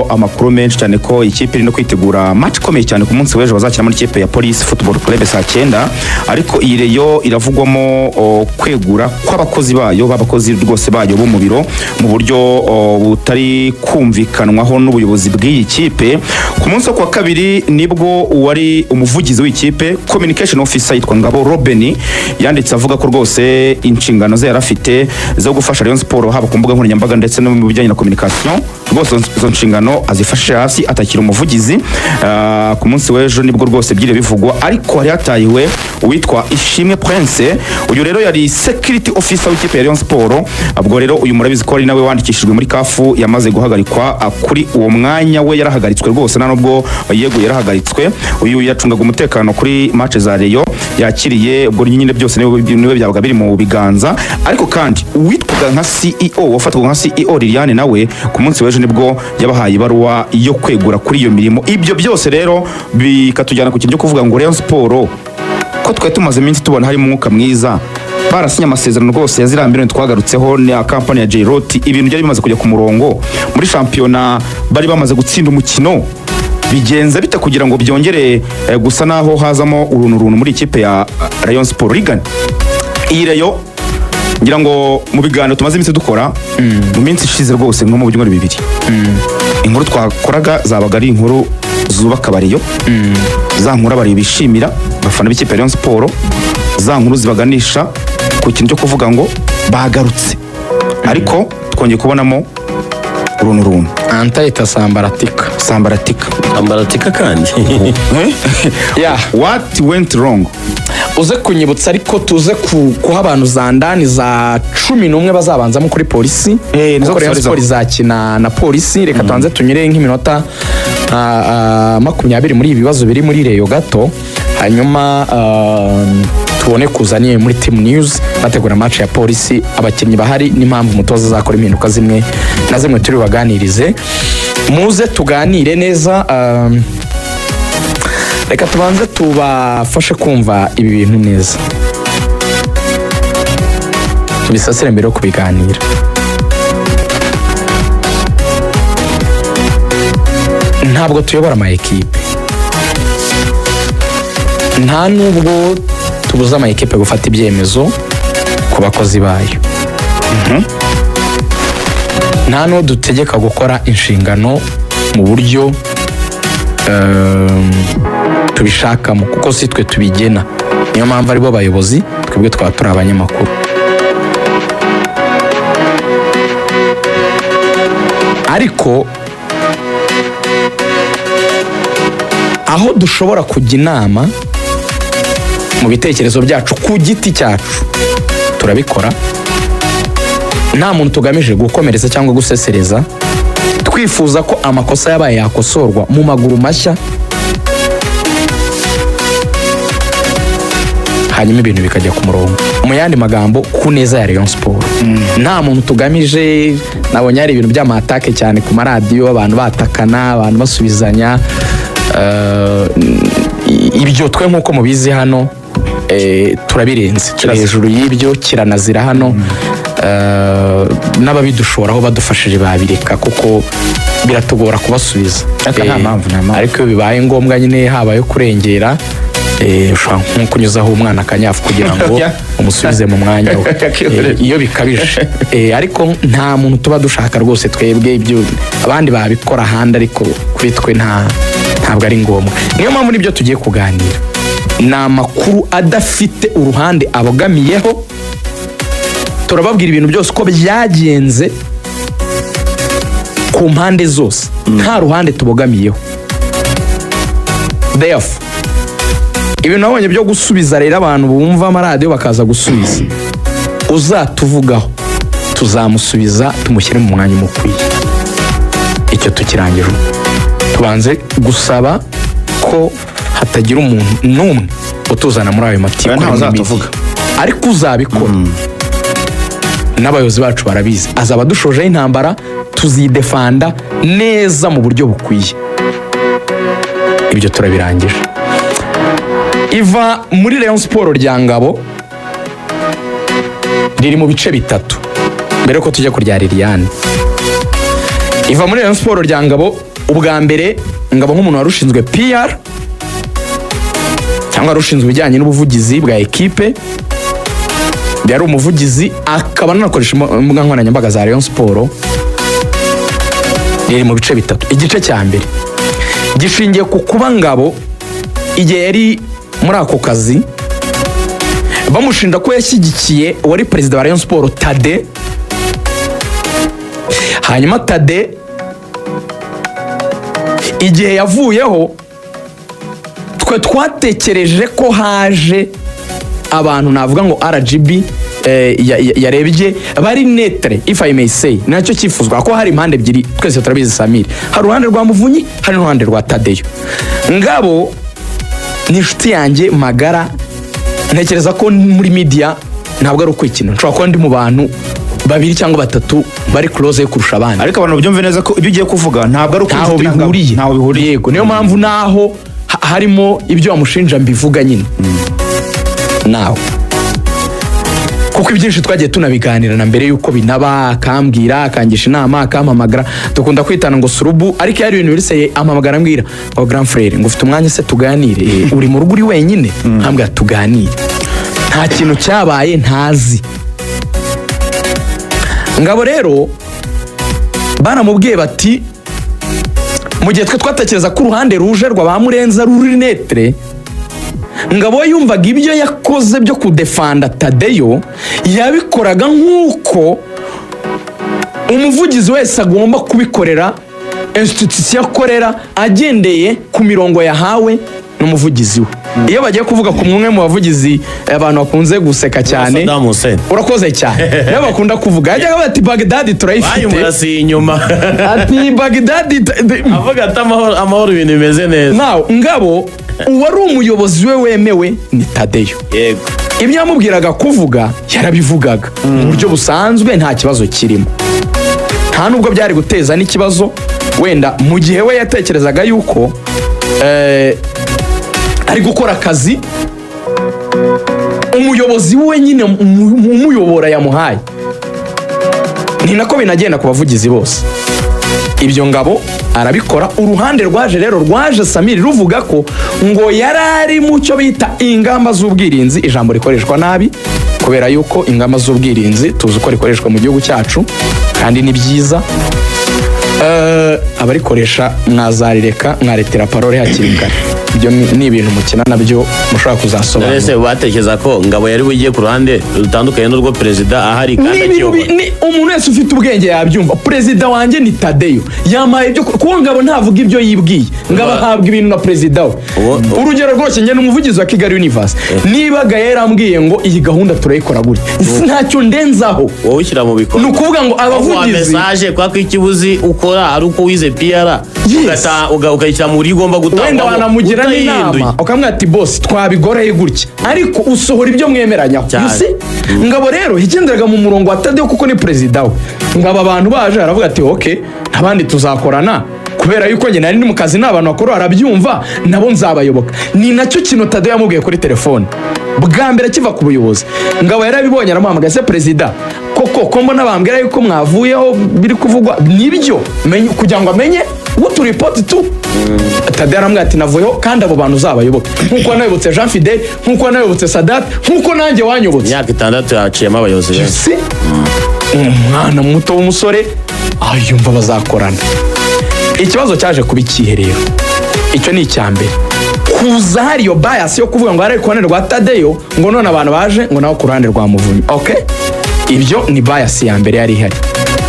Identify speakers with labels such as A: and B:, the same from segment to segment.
A: Amakuru menshi cyane ko ikipe iri no kwitegura match ikomeye cyane ku munsi w'ejo bazakina muri ikipe ya Police Football Club saa 9. Ariko iyi Rayon iravugwamo kwegura kw'abakozi bayo, b'abakozi rwose bayo bo mu biro, mu buryo butari kumvikanwaho n'ubuyobozi bw'iyi kipe. Ku munsi wo kuwa kabiri nibwo uwari umuvugizi w'ikipe, communication officer, yitwa Ngabo Robin, yanditse avuga ko rwose inshingano ze yari afite zo gufasha Rayon Sport haba ku mbuga nkoranyambaga ndetse no mu bijyanye na communication, rwose izo nshingano azifashe hasi, atakira umuvugizi. Ku munsi w'ejo nibwo rwose byiriwe bivugwa, ariko hari hatahiwe uwitwa Ishimwe Prince. Uyu rero yari security officer w'ikipe ya Rayon Sport. Ubwo rero uyu murabizi ko ari nawe wandikishijwe muri CAF, yamaze guhagarikwa kuri uwo mwanya we. Yarahagaritswe rwose, nta nubwo yeguye, yarahagaritswe. Uyu yacungaga umutekano kuri match za Rayon yakiriye, ubwo nyine byose niwe byabaga biri mu biganza. Ariko kandi uwitwaga nka CEO, wafatwaga nka CEO, Liliane, nawe ku munsi w'ejo nibwo yabahaye ibaruwa yo kwegura kuri iyo mirimo. Ibyo byose rero bikatujyana ku kintu cyo kuvuga ngo Rayon Sport, ko twari tumaze iminsi tubona harimo umwuka mwiza, barasinye amasezerano rwose ya ziriya miliyoni twagarutseho na kampani ya Jayrot, ibintu byari bimaze kujya ku murongo, muri shampiyona bari bamaze gutsinda umukino, bigenza bite kugira ngo byongere gusa naho hazamo uruntu runtu muri ikipe ya Rayon Sport? Rigani, iyi Rayon, ngira ngo mu biganiro tumaze iminsi dukora mu minsi ishize rwose, nko mu byumweru 2, inkuru twakoraga zabaga ari inkuru zubaka abariyo, za nkuru abariyo bishimira, abafana b'ikipe ya Rayon Sport, za nkuru zibaganisha ku kintu cyo kuvuga ngo bagarutse. Ariko twongeye kubonamo uruntu runtu.
B: Antayita sambaratika.
A: Sambaratika.
C: Ambaratika kandi.
A: Eh?
B: Yeah.
A: What went wrong?
B: Uze kunyibutsa, ariko tuze kuha abantu za ndani za 11 bazabanzamo kuri Polisi,
A: Nizo
B: kuko Rayon
A: dusoreza.
B: Sport izakina na Polisi. Reka tubanze tunyure nk'iminota 20 muri ibi bibazo biri muri Rayon gato, hanyuma tubone kuza niyo muri team news bategura match ya Polisi, abakinnyi bahari n'impamvu umutoza azakora impinduka zimwe na zimwe turi baganirize. Muze tuganire neza. Reka tubanze tubafashe kumva ibi bintu neza, tubisasire mbere yo kubiganira. Ntabwo tuyobora ama ekipe, nta nubwo tubuza ama ekipe gufata ibyemezo ku bakozi bayo, nta n'uwo dutegeka gukora inshingano mu buryo tubishakamo, kuko si twe tubigena. Niyo mpamvu aribo bayobozi, twebwe twaba turi abanyamakuru. Ariko aho dushobora kujya inama mu bitekerezo byacu ku giti cyacu, turabikora nta muntu tugamije gukomeretsa cyangwa gusesereza, twifuza ko amakosa yabaye yakosorwa mu maguru mashya, hanyuma ibintu bikajya ku murongo. Mu yandi magambo, ku neza ya Rayon Sport. Nta muntu tugamije. Nabonye hari ibintu by'amatake cyane ku maradiyo, abantu batakana, abantu basubizanya. Ibyo twe nk'uko mubizi hano turabirenze, turi hejuru y'ibyo, kiranazira hano. N'ababidushoraho badufashije babireka, kuko biratugora kubasubiza.
A: Ariko nta mpamvu, nta mpamvu.
B: Ariko iyo bibaye ngombwa nyine habayeho kurengera, ushobora nko kunyuzaho umwana akanyafu kugira ngo umusubize mu mwanya we. Iyo bikabije. Ariko nta muntu tuba dushaka rwose twebwe. Ibyo abandi babikora ahandi, ariko kuri twe ntabwo ari ngombwa. Niyo mpamvu nibyo tugiye kuganira ni amakuru adafite uruhande abogamiyeho. Turababwira ibintu byose uko byagenze ku mpande zose, nta ruhande tubogamiyeho. Therefore, ibintu nabonye byo gusubiza rero, abantu bumva amaradiyo bakaza gusubiza, uzatuvugaho tuzamusubiza, tumushyire mu mwanya umukwiye. Icyo tukirangije ubu, tubanze gusaba ko hatagira umuntu n'umwe utuzana muri ayo matiku
A: Oya, ntawe
B: ari muri
A: uzatuvuga.
B: media. Ariko uzabikora, n'abayobozi bacu barabizi, azaba dushojeho intambara, tuzidefanda neza mu buryo bukwiye. Ibyo turabirangije. Iva muri Rayon Sport rya Ngabo riri mu bice bitatu mbere yuko tujya kurya Liliane. Iva muri Rayon Sport rya Ngabo, ubwa mbere Ngabo nk'umuntu wari ushinzwe PR cyangwa wari ushinzwe ibijyanye n'ubuvugizi bwa ekipe, yari umuvugizi akaba anakoresha imbuga nkoranyambaga za Rayon Sport, riri mu bice bitatu. Igice cya mbere gishingiye ku kuba Ngabo igihe yari muri ako kazi bamushinja ko yashyigikiye uwari perezida wa Rayon Sport, Tade. Hanyuma Tade igihe yavuyeho, twe twatekereje ko haje abantu, navuga ngo RGB yarebye bari neutre, if I may say, nacyo cyifuzwa ko hari impande ebyiri, twese turabizi Samir, hari uruhande rwa Muvunyi, hari n'uruhande rwa Tadeyo. Ngabo ni inshuti yanjye magara. Ntekereza ko muri media ntabwo ari ukwikina, nshobora kuba ndi mu bantu babiri cyangwa batatu bari close kurusha abandi.
A: Ariko abantu babyumve neza ko ibyo ugiye kuvuga ntabwo ari uko
B: Ntaho
A: inshuti na Ngabo.
B: bihuriye.
A: Ntaho bihuriye.
B: Yego, niyo mpamvu naho harimo ibyo bamushinja mbivuga nyine nawe, kuko ibyinshi twagiye tunabiganira na mbere y'uko binaba, akambwira, akangisha inama, akampamagara. Dukunda kwitana ngo surubu, ariko iyo ari ibintu biriseye ampamagara ambwira ngo: "Grand frère, ngo ufite umwanya se tuganire? Uri mu rugo uri wenyine?" Nkambwira tuganire. Nta kintu cyabaye ntazi. Ngabo rero baramubwiye bati mu gihe twe twatekereza ko uruhande ruje rwa ba Murenza ruri neutre, Ngabo yumvaga ibyo yakoze byo kudefanda Tadeyo yabikoraga nk'uko umuvugizi wese agomba kubikorera institution akorera, agendeye ku mirongo yahawe n'umuvugizi we. Iyo bagiye kuvuga ku mwe mu bavugizi, abantu bakunze guseka cyane.
C: Saddam Hussein.
B: Urakoze cyane. Niyo bakunda kuvuga, yajyaga bati: "Bagdadi turayifite."
C: Bayimurasiye inyuma.
B: Ati: "Bagdadi
C: Avuga ati: "Amahoro, amahoro, ibintu bimeze neza."
B: Nawe Ngabo uwari umuyobozi we wemewe ni Tadeyo. Ibyo yamubwiraga kuvuga yarabivugaga mu buryo busanzwe, nta kibazo kirimo, nta nubwo byari guteza n'ikibazo wenda mu gihe we yatekerezaga yuko ari gukora akazi umuyobozi we nyine umuyobora yamuhaye. Ni nako binagenda ku bavugizi bose. Ibyo Ngabo arabikora. Uruhande rwaje rero, rwaje Samiri, ruvuga ko ngo yari ari mu cyo bita ingamba z'ubwirinzi, ijambo rikoreshwa nabi kubera yuko ingamba z'ubwirinzi tuzi uko rikoreshwa mu gihugu cyacu kandi ni byiza. Abarikoresha mwazarireka, mwaretera parole hakiri kare. Ibyo ni ibintu mukina nabyo mushobora kuzasobanura.
C: Ese batekereza ko Ngabo yari bugiye ku ruhande rutandukanye n'urwo perezida ahari kandi
B: Ni ibintu
C: akiyobora?
B: ni umuntu wese ufite ubwenge yabyumva. Perezida wanjye ni Tadeyo, yampaye ibyo, kuko Ngabo ntavuga ibyo yibwiye. Ngabo ahabwa ibintu na perezida we. Urugero rwose, njye ni umuvugizi wa Kigali Universe. Niba Gaye yarambwiye ngo iyi gahunda turayikora gutya, ntacyo ndenzaho.
C: Wowe ushyira mu bikorwa.
B: Ni ukuvuga ngo
C: wa
B: abavugizi
C: message kwa ko ikibuzi ukora ari uko wize PR, ukayishyira mu buryo igomba gutangwamo
B: Wenda wanamugira
C: utayihinduye.
B: n'inama, ukamubwira ati: "Boss, twabigoreye gutya," ariko usohora ibyo mwemeranyaho.
C: Cyane.
B: You see? Ngabo rero yagenderaga mu murongo wa Tadeyo kuko ni perezida we. Ngabo abantu baje aravuga ati: "Ok, abandi tuzakorana kubera yuko njye nari ndi mu kazi n'abantu bakuru barabyumva, nabo nzabayoboka." Ni nacyo kintu Tadeyo yamubwiye kuri telefone bwa mbere akiva ku buyobozi. Ngabo yarabibonye, aramuhamagaye: "Se perezida, koko ko mbona bambwira yuko mwavuyeho, biri kuvugwa nibyo?" Kugira ngo amenye uturipoti tu. Tadeyo aramubwira ati: "Navuyeho, kandi abo bantu uzabayoboke nk'uko wanayobotse Jean Fidele, nk'uko wanayobotse Sadat, nk'uko nanjye wanyobotse."
C: Imyaka 6 yaciyemo abayobozi benshi.
B: Si umwana muto w'umusore yumva bazakorana. Ikibazo cyaje kuba ikihe rero? Icyo ni icya mbere, kuza hari iyo bias yo kuvuga ngo hari ku ruhande rwa Tadeyo, ngo none abantu baje ngo nawe ku ruhande rwa Muvunyi. Ok, ibyo ni bias ya mbere yari ihari.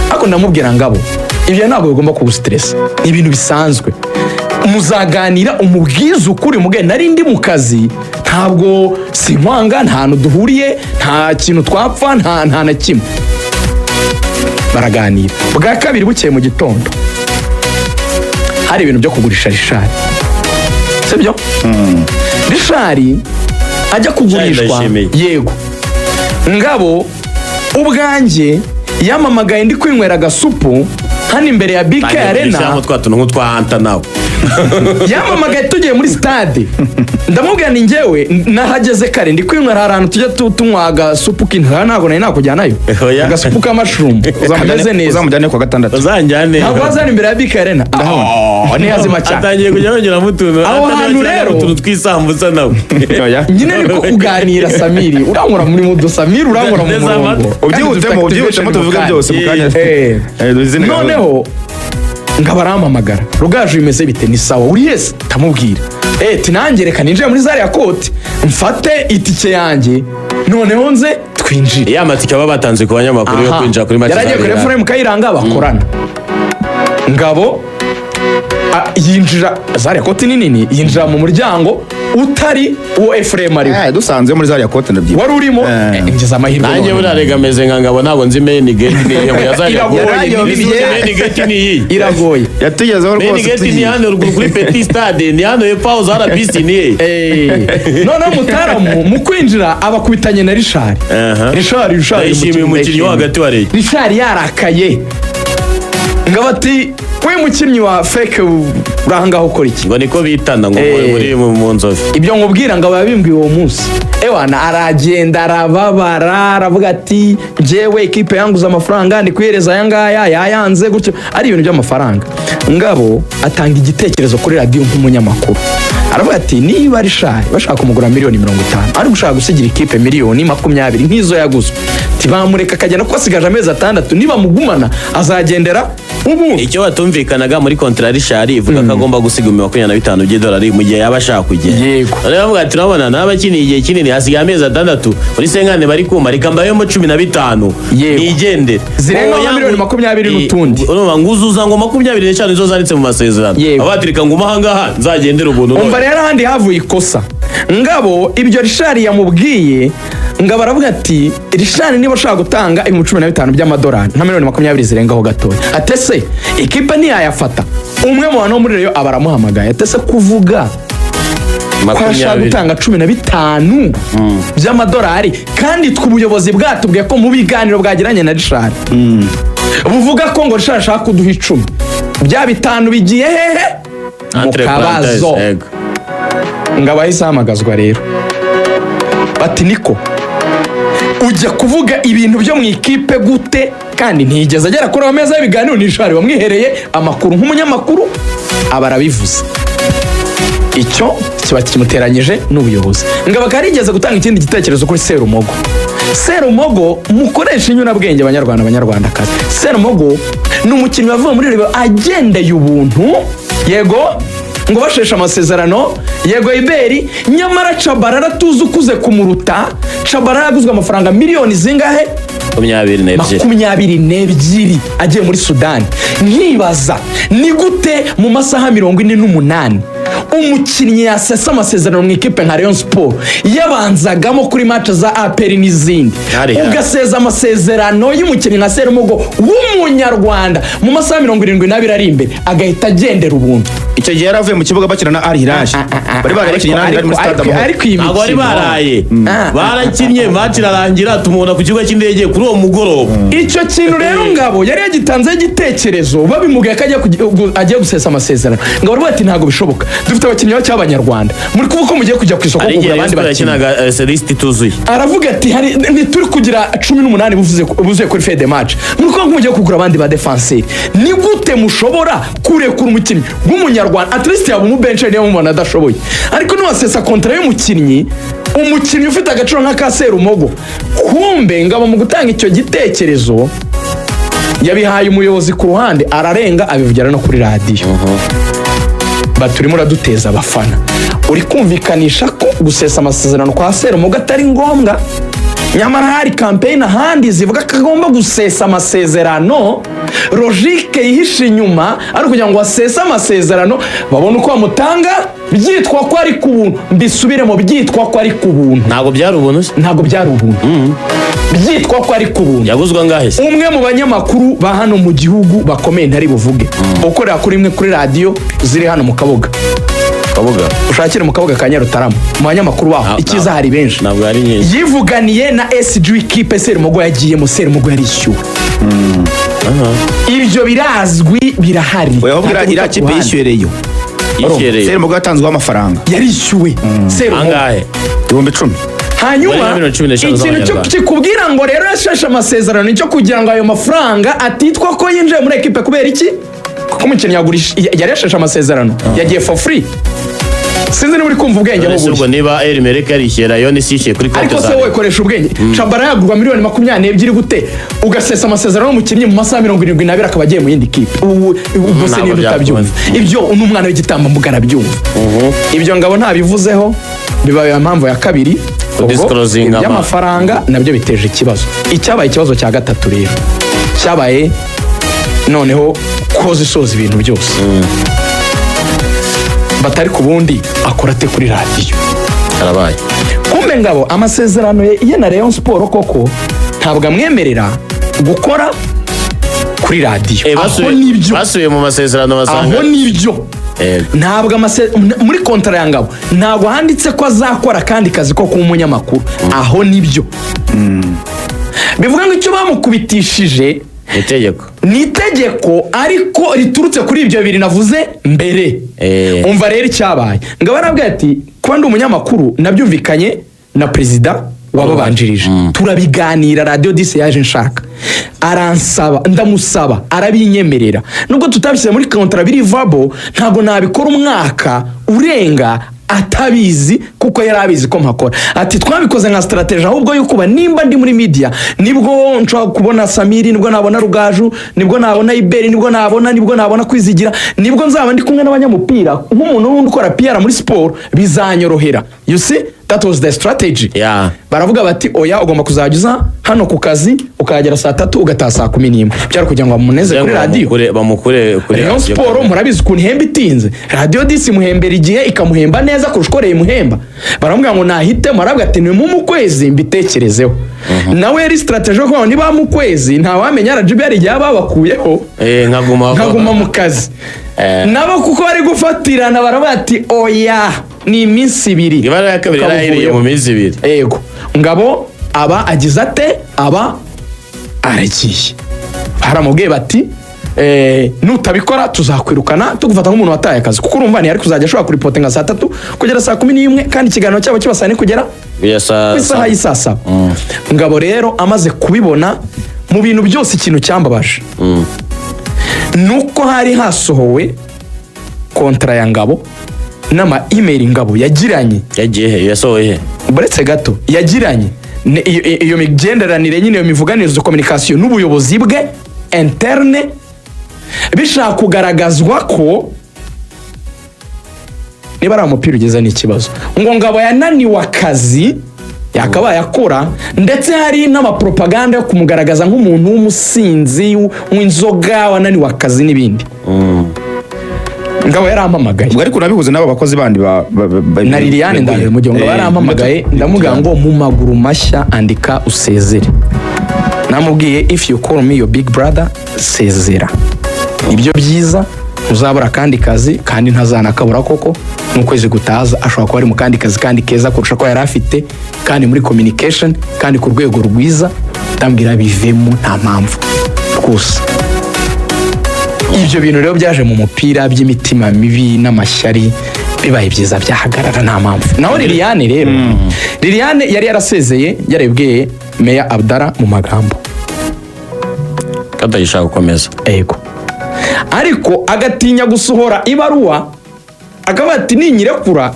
B: Ariko ndamubwira: "Ngabo, ibyo ntabwo bigomba kugustressa, ni ibintu bisanzwe. Muzaganira, umubwize ukuri, mubwiye nari ndi mu kazi, ntabwo sinkwanga, nta hantu duhuriye, nta kintu twapfa, nta na kimwe." Baraganira bwa kabiri. Bukeye mu gitondo hari ibintu byo kugurisha Richard, sibyo? Richard ajya kugurishwa.
C: Ndayishimiye.
B: Yego. Ngabo ubwanjye yamamagaye ndi kwinywera agasupu. Hano imbere ya BK Arena.
C: Shyiramo twa tuntu nk'utwa hanta nawe.
B: Yampamagaye tugiye muri stade, ndamubwira ni njyewe nahageze kare, ndi kwinywera hari ahantu tujya tunywa agasupu k'intara. Ntabwo nari nakujyanayo.
C: Oya.
B: Agasupu ka mushroom kameze neza.
A: Uzamujyane kuwa gatandatu.
C: Uzanjyane.
B: Ntabwo waza hano imbere ya BK Arena? Oh, ni hazima cyane.
C: Atangiye kujya yongeramo utuntu.
B: Aho
C: atangiye
B: hantu
C: gushyiramo
B: rero-
C: utuntu tw'isambusa nawe.
A: Oya.
B: Nyine niko kuganira. Samiri, urankura muri mudu. Samiri, urankura mu
C: Neza
B: murongo.
C: amata.
A: Ubyihutemo, ubyihutemo, tuvuge byose mu kanya.
B: Eh.
A: Izindi gahunda.
B: Noneho ngaba arampamagara: "Rugaju, bimeze bite?" "Ni sawa." "Uri hese?" Ndamubwira ati: "Nanjye reka ninjire muri zariya kote, mfate itike yanjye, noneho nze twinjire."
C: Ya matike baba batanze ku banyamakuru yo
B: Aha.
C: kwinjira kuri match.
B: Yaragiye kuri Efuremu Kayiranga bakorana. Ngabo yinjira zariya koti ni nini, yinjira mu muryango utari uwo Efuremu ariwe.
A: Dusanze muri zariya kote, ndabyibuka.
B: Wari urimo. Ngeze amahirwe
C: Nanjye
B: none.
C: buriya rega meze nka Ngabo, ntabwo nzi main gate ni iyihe mu yazariya.
B: Iragoye,
C: Main
B: ni
C: gate ni iyi.
B: Iragoye.
A: Yatugezeho
C: Main
A: rwose
C: gate ni
A: tugiye.
C: hano ruguru kuri Petit Stade, ni hano hepfo aho za RBC ni he?
B: Noneho mutaramu mu kwinjira abakubitanye na Richard.
C: Aha.
B: Richard, Richard.
C: Ndayishimiye, umukinnyi wo hagati wa Rayon.
B: Richard yarakaye ngo bati: "We mukinnyi wa fake, uri ahangaha ukora iki?"
C: Ngo niko bitana ngo muri mu nzovu.
B: Ibyo nkubwira ngo yabimbwiye uwo munsi. Ewana, aragenda arababara, aravuga ati: "Njyewe ikipe yanguze amafaranga, ndi kuhereza aya ngaya yayanze gutyo." Ari ibintu by'amafaranga. Ngabo atanga igitekerezo kuri radiyo nk'umunyamakuru, aravuga ati: "Niba Richard bashaka kumugura miliyoni 50, ari gushaka gusigira ikipe miliyoni 20 nk'izo yaguzwe, ntibamureka akagenda kuko asigaje amezi 6? Nibamugumana azagendera ubundi."
C: Icyo batumvikanaga muri contrat ya Richard, ivuga ko agomba gusiga 25 by'idolari mu gihe yaba ashaka kugenda. Noneho bavuga ati: "Urabona naba akiniye igihe kinini, hasigaye amezi 6 muri cinquante, bari kuma, reka mbayemo 15 nigendere."
B: Zirengaho
C: Oya,
B: miliyoni 20 n'utundi.
C: Urumva ngo uzuza ngo 25 nizo zanditse mu masezerano. Avuga ati: "Reka ngume ahangaha nzagendere ubuntu."
B: Umva rero, ahandi havuye ikosa, Ngabo ibyo Richard yamubwiye, Ngabo aravuga ati: "Richard niba ashaka gutanga 15,000 by'amadolari, nka miliyoni 20 zirengaho gatoya, atese ikipe ntiyayafata?" Umwe mu bantu bo muri Rayon aba aramuhamagaye, atese kuvuga ko ashaka
C: 20.
B: gutanga 15 by'amadolari, kandi twe ubuyobozi bwatubwiye ko mu biganiro bwagiranye na Richard buvuga ko ngo Richard ashaka kuduha 10, bya bitanu bigiye hehe? Mu
C: Entre
B: kabazo.
C: parenthèses, yego.
B: Ngo abahise ahamagazwa rero, bati: "Niko ujya kuvuga ibintu byo mu ikipe gute?" Kandi ntiyigeze agera kuri ayo meza y'ibiganiro, ni Richard wamwihereye amakuru nk'umunyamakuru, aba arabivuze. Icyo kiba kimuteranyije n'ubuyobozi. Ngo akaba yarigeze gutanga ikindi gitekerezo kuri Serumogo. Serumogo, mukoresha inyurabwenge, Abanyarwanda, Abanyarwandakazi, Serumogo ni umukinnyi wavuye muri Rayon agendeye ubuntu, yego, ngo basheshe amasezerano, yego, iberi. Nyamara Tchabalala tuzi ukuze kumuruta, Tchabalala yaguzwe amafaranga miliyoni zingahe?
C: 22.
B: 22, agiye muri Sudani. Nkibaza ni gute mu masaha 48 umukinnyi yasesa amasezerano mu ikipe nka Rayon Sport yabanzagamo kuri match za APR n'izindi,
C: Hari, hari.
B: ugaseza amasezerano y'umukinnyi nka Serumogo w'Umunyarwanda mu masaha 72 ari imbere, agahita agendera ubuntu?
A: Icyo gihe yari avuye mu kibuga bakina na Al Hilal, bari bari bakinnye na Al Hilal muri stade Amahoro.
B: Ariko iyi
C: Ntabwo bari
B: mikino
C: baraye
B: Ah.
C: barakinnye, match irarangira, tumubona ku kibuga cy'indege kuri uwo mugoroba.
B: Icyo kintu rero Ngabo yari yagitanzeho igitekerezo, babimubwiye ko agiye gusesa amasezerano, Ngabo aravuga ati: "Ntabwo bishoboka, dufite abakinnyi bake b'Abanyarwanda, muri kuvuga ko mugiye kujya ku isoko
C: Hari
B: kugura
C: igihe Rayon
B: abandi
C: Sport
B: bakinnyi."
C: yakinaga lisiti ituzuye.
B: Aravuga ati: "Hari ntituri kugira 18 buzuye kuri fede match, muri kuvuga ko mugiye kugura abandi ba défenseur, ni gute mushobora kurekura umukinnyi w'Umunyarwanda? At least yaba umubenshi niba mubona adashoboye, ariko niwasesa contrat y'umukinnyi, umukinnyi ufite agaciro nk'aka Serumogo." Kumbe Ngabo mu gutanga icyo gitekerezo yabihaye umuyobozi ku ruhande, ararenga abivugira no kuri radiyo, bati: "Urimo uraduteza abafana, uri kumvikanisha ko gusesa amasezerano kwa Serumogo atari ngombwa, nyamara hari campaign ahandi zivuga ko agomba gusesa amasezerano." Logique yihishe inyuma ari ukugira ngo asese amasezerano, babone uko bamutanga byitwa ko ari ku buntu. Mbisubiremo: byitwa ko ari ku buntu.
C: Ntabwo byari ubuntu se?
B: Ntabwo byari ubuntu, byitwa ko ari ku buntu.
C: Yaguzwe angahe se?
B: Umwe mu banyamakuru ba hano mu gihugu bakomeye ntari buvuge, ukorera kuri imwe kuri radiyo ziri hano mu Kabuga,
C: Kabuga.
B: Ushakire mu Kabuga ka Nyarutarama, mu banyamakuru baho, icyiza hari benshi,
C: Ntabwo ari nyinshi.
B: yivuganiye na SG w'ikipe Serumogo yagiyemo. Serumogo yarishyuwe. Ibyo birazwi, birahari.
A: Oya, ahubwo
B: Ntabwo
A: iriya
B: guca ku
A: kipe
B: ruhande.
A: yishyuye Rayon.
C: Yishyuye.
A: Serumogo yatanzweho amafaranga.
B: Yarishyuwe Serumogo.
C: Angahe?
A: 10,000.
B: Hanyuma
C: Muri miliyoni 15
B: ikintu cyo
C: z'amanyarwanda.
B: kikubwira ngo rero yasheshe amasezerano nicyo kugira ngo ayo mafaranga atitwa ko yinjiye muri ekipe. Kubera iki? Kuko umukinnyi yari yasheshe amasezerano, yagiye for free. Sinzi niba uri kumva ubwenge aho
C: None se
B: buri.
C: ubwo niba El Merreikh yarishyuye Rayon, si yishyuye kuri konti
B: Ariko se
C: za
B: wowe koresha ubwenge. Tchabalala yagurwa miliyoni 22 gute, ugasesa amasezerano y'umukinnyi mu masaha 72 akaba agiye mu yindi kipe? Ubwo se
C: Ntabwo
B: niba utabyumva,
C: byakunda.
B: Ibyo n'umwana w'igitambambuga arabyumva. Ibyo Ngabo ntabivuzeho, bibaye impamvu ya kabiri. Ubwo
C: Kudisclosinga
B: iby'amafaranga nabyo biteje ikibazo. Icyabaye ikibazo cya gatatu rero, cyabaye noneho koza isoza ibintu byose, batari ku bundi akora ate kuri radiyo?
C: Karabaye.
B: Kumbe Ngabo amasezerano ye na Rayon Sport koko ntabwo amwemerera gukora kuri radiyo.
C: Eh,
B: Aho nibyo.
C: Basubiye mu masezerano basanga
B: Aho nibyo. Ntabwo muri kontara ya Ngabo ntabwo handitse ko azakora akandi kazi ko kuba umunyamakuru. Aho nibyo. Bivuga ngo icyo bamukubitishije
C: Itegeko.
B: ni itegeko, ariko riturutse kuri ibyo bibiri navuze mbere. Umva rero icyabaye. Ngabo arabwira ati: "Kuba ndi umunyamakuru nabyumvikanye na perezida wababanjirije, turabiganira. Radiyo 10 yaje nshaka, aransaba, ndamusaba, arabinyemerera. Nubwo tutabishyize muri kontara, biri vabo, ntabwo nabikora umwaka urenga atabizi, kuko yari abizi ko mpakora." Ati: "Twabikoze nka strategy ahubwo yo kuba nimba ndi muri media, nibwo nshobora kubona Samiri, nibwo nabona Rugaju, nibwo nabona Iberi, nibwo nabona Kwizigira, nibwo nzaba ndi kumwe n'abanyamupira nk'umuntu wundi ukora PR muri siporo, bizanyorohera." You see, that was the strategy. Baravuga bati: "Oya, ugomba kuzajya uza hano ku kazi, ukahagera saa 3, ugataha saa 11." Byari kugira ngo bamuneze kuri radiyo.
C: Bamukure kuri
B: Rayon
C: radiyo.
B: Sport murabizi ukuntu ihemba itinze. Radiyo 10 imuhembera igihe, ikamuhemba neza kurusha uko Rayon imuhemba. Baramubwira ngo nahitemo, aravuga ati: "Ni mu kwezi mbitekerezeho." Nawe yari strategy yo kuvuga ngo niba mu kwezi ntawamenya, RGB hari igihe babakuyeho,
C: Nkaguma
B: nkaguma mu kazi. Nabo kuko bari gufatirana, baravuga ati: "Oya, ni iminsi 2."
C: Ibara ya kabiri yarahiriye mu minsi 2.
B: Yego. Ngabo aba agize ate? Aba aragiye. Baramubwiye bati: "Nutabikora tuzakwirukana, tugufata nk'umuntu wataye akazi." Kuko urumva ntiyari kuzajya ashobora kuripotinga saa 3 kugera saa 11, kandi ikiganiro cyabo kiba saa 4 kugera ku isaha y'isaa 7. Ngabo rero amaze kubibona, mu bintu byose ikintu cyambabaje ni uko hari hasohowe kontara ya Ngabo n'ama email Ngabo yagiranye.
C: Yagiye he? Yasohoye he?
B: Buretse gato. Yagiranye iyo migenderanire nyine, iyo mivuganire, izo communication n'ubuyobozi bwe interne, bishaka kugaragazwa ko niba ari umupira ugeze n'ikibazo, ngo Ngabo yananiwe akazi yakabaye akora, ndetse hari n'amapropaganda yo kumugaragaza nk'umuntu w'umusinzi w'inzoga wananiwe akazi n'ibindi. Ngabo yarampamagaye.
A: Ubwo ariko unabihuze n'aba bakozi bandi
B: Na Liliane. Ndaje mu gihe ngo barampamagaye, ndamubwira ngo mu maguru mashya andika usezere. Namubwiye: "If you call me your big brother, sezera, nibyo byiza, ntuzabura akandi kazi." Kandi ntazanakabura koko, n'ukwezi gutaza ashobora kuba ari mu kandi kazi, kandi keza kurusha ko yari afite, kandi muri communication, kandi ku rwego rwiza. Ndambwira: "Bivemo, nta mpamvu rwose." Ibyo bintu rero byaje mu mupira by'imitima mibi n'amashyari, bibaye byiza byahagarara, nta mpamvu. Naho Liliane rero, Liliane yari yarasezeye, yarabibwiye Meya Abdara mu magambo.
C: Katagishaka gukomeza.
B: Ego, ariko agatinya gusohora ibaruwa, akavuga ati: "Ninyirekura,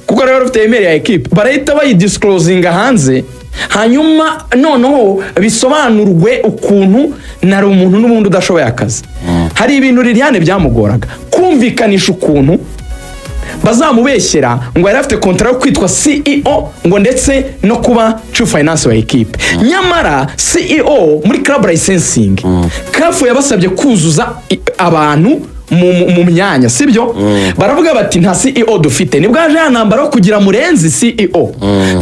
B: kuko rero ufite email ya ekipe, barahita bayidisclosinga hanze, hanyuma noneho bisobanurwe ukuntu nari umuntu n'ubundi udashoboye akazi." Hari ibintu Liliane byamugoraga kumvikanisha, ukuntu bazamubeshyera ngo yari afite kontara yo kwitwa CEO, ngo ndetse no kuba chief finance wa ekipe. Nyamara CEO muri club licensing, CAF yabasabye kuzuza abantu. mu myanya, sibyo? Baravuga bati: "Nta CEO dufite." Nibwo haje ya ntambara yo kugira Murenzi CEO.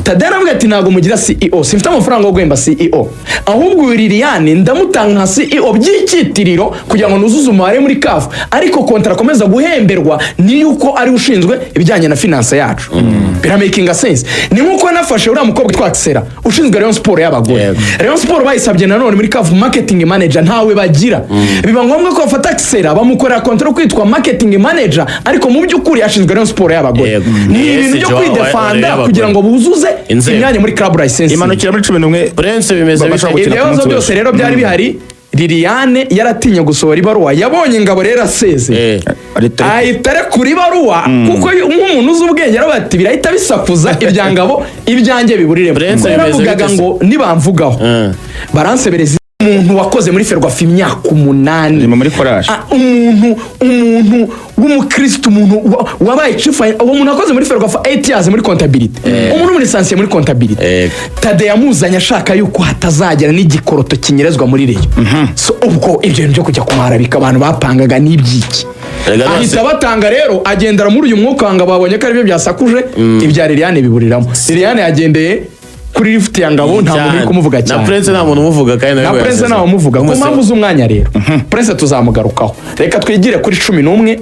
B: Tade aravuga ati: "Ntabwo mugira CEO, simfite amafaranga yo guhemba CEO, ahubwo uyu Liliane ndamutanga nka CEO by'icyitiriro kugira ngo nuzuze umubare muri CAF, ariko contrat akomeza guhemberwa ni uko ari ushinzwe ibijyanye na finance yacu." Biramakinga sense. Ni nk'uko nafashe uriya mukobwa witwa Axela ushinzwe Rayon Sport y'abagore. Rayon Sport bayisabye nanone muri CAF marketing manager, ntawe bagira. Biba ngombwa ko bafata Axela, bamukorera contrat yo kwitwa marketing manager, ariko mu by'ukuri ashinzwe Rayon Sport y'abagore. Ni ibintu byo kwidefanda kugira ngo buzuze
C: Inzego.
B: imyanya muri club licensing.
A: Imanukira muri 11.
C: Prince, bimeze
A: Bashobora
C: bite?
A: gukina
B: Ibyo
A: ku
B: bibazo
A: munsi
B: byose
A: w'ejo.
B: rero byari bihari. Liliane yaratinye gusohora ibaruwa, yabonye Ngabo rero asezeye, ahita arekura ibaruwa, kuko nk'umuntu uzi ubwenge aravuga ati: "Birahita bisakuza ibya Ngabo, ibyanjye biburiremo."
C: Prince,
B: Kuko
C: bimeze
B: yaravugaga
C: bite se?
B: ngo nibamvugaho baransebereza. Umuntu wakoze muri FERWAFA imyaka 8,
A: Ni muri korage.
B: Ah, umuntu w'umukristo, umuntu wabaye chief, uwo muntu wakoze muri FERWAFA 8 years muri comptabilité, umuntu muri licencié muri comptabilité. Tade yamuzanye ashaka yuko hatazagira n'igikoroto kinyerezwa muri Rayon. So ubwo ibyo bintu byo kujya kumwarabika abantu bapangaga n'ibyiki?
C: Erega rwose-
B: Ahita batanga rero, agendera muri uyu mwuka ngo babonye ko aribyo byasakuje, ibya Liliane biburiramo. Liliane yagendeye kuri lift ya Ngabo, nta muntu uri kumuvuga
C: Na
B: cyane.
C: Prince nta muntu umuvuga kandi nawe
B: Na
C: ngo
B: Prince
C: yasezeye.
B: ntawe umuvuga ku mpamvu z'umwanya. Rero Prince tuzamugarukaho, reka twigire kuri 11.